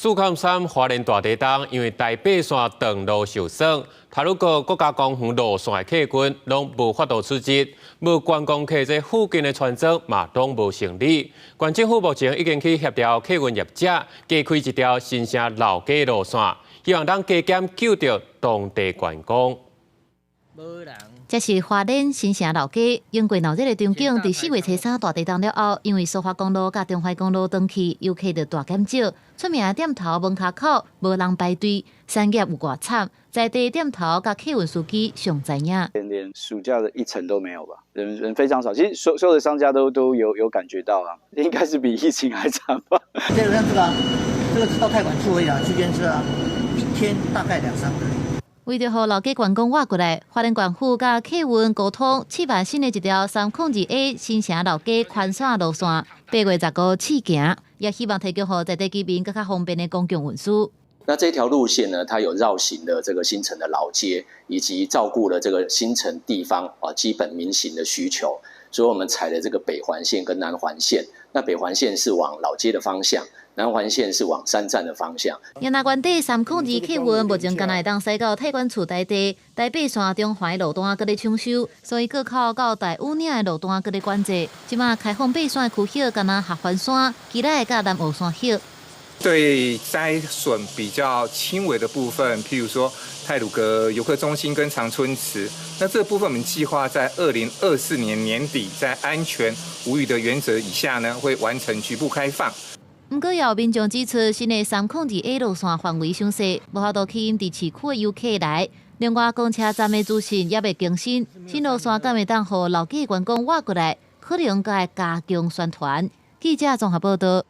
403花蓮大地震，因為台八線斷路受損，太魯閣國家公園路線的客運攏無法度出入，無觀光客這附近的村莊嘛攏無生理。縣政府目前已經去協調客運業者，加開一條新城老街路線，希望當加減救著當地觀光。這是花蓮新城老街，經過鬧熱的場景，佇4月初3大地震了後，因為蘇花公路佮中懷公路斷去，遊客就大減少，出名的店頭門跤口無人排隊，產業有偌慘，在地店頭佮客運司機上知影。連暑假的一成都沒有吧？人人非常少，其實所有的商家都有感覺到啊，應該是比疫情還慘吧？這個像這個，這個是到太管處而已啊，區間車啊，一天大概兩三個。為著予老街觀光活過來，花蓮縣府佮客運溝通，試辦新的一條302 A 新城老街寬線路線，8月15試行，也希望提供予在地居民閣較方便的公共運輸。那這條路線呢，它有繞行的這個新城的老街，以及照顧了這個新城地方啊基本民行的需求，所以我們採了這個北環線跟南環線。那北環線是往老街的方向，南環線是往三站的方向。若原底302客運目前干焦會當駛到太管厝台地，台八線中環路段閣咧搶修，所以各口到大武嶺的路段閣咧管制。這馬開放爬山的區域，干焦合歡山、基來佮南澳山域。對災損比較輕微的部分，譬如說太魯閣遊客中心跟長春祠，那這部分我們計劃在2024年年底，在安全無虞的原則以下呢，會完成局部開放。毋過，也有民眾指出，新的302 A 路線範圍傷細，無法度吸引佇市區的遊客來。另外，公車站的資訊猶未更新，新路線敢會當予老街觀光活過來，可能閣愛加強宣傳。記者綜合報道。